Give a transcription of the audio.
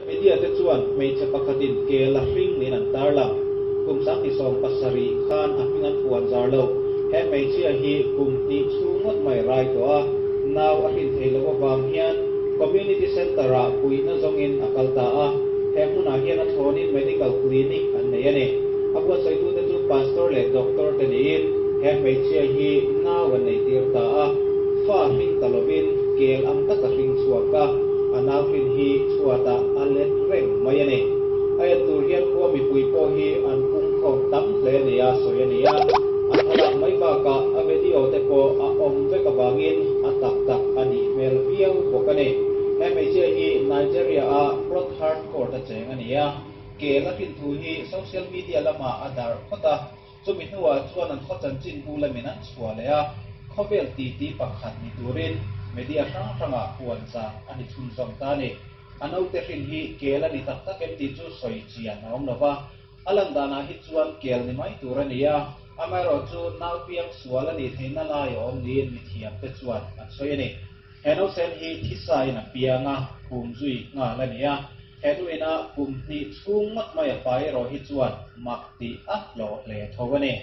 Media te chuan hmeichhe pakhatin kel a hring niin an tarlang. Kum 27 khan a hming an puan zar lo. He hmeichhia hi kum hnih chhung ngawt mai rai tawh a, nau a hrin thei loh avang hian Community Centre ah puihna zawngin a kal ta a. He hmunah hian a thlawnin Medical Clinic an nei a ni. A buatsaitute chu Pastor leh Doctor te niin he hmeichhia hi nau an nei tir ta a, fa hring ta lovin kel ang tak a hring chhuak a, a nau hrin hi chhuatah a let reng mai a ni. A en tur hian khua mipui pawh hi an pungkhawm tam hle nia sawi a ni a, a thlalak mai bakah a video te pawh a awm vek avangin a tak tak a nih hmel viau bawk a ni. He hmeichhia hi Nigeria-a Port Harcourt a cheng a ni a, kel a hrin thu hi social media lamah a darh phawt a, chumi hnuah chuan an khaw chanchin bu lamin an chhuah leh a, khawvel titi pakhat ni turin media hrang hrangah puan zah a ni chhunzawm ta a ni. A naute hrin hi kel a ni tak tak em tih chu sawi chian a awm lo va, a lan danah hi chuan kel ni mai tur a ni a, amaherawhchu nau piang sual a nih theihna lai a awm niin mithiamte chuan an sawi a ni. He nausen hi thisain a piang a, phum zui nghal a ni a, he nuina kum hnih chhung ngawt mai a pai erawh hi chuan mak tih a hlawh hle tho a ni.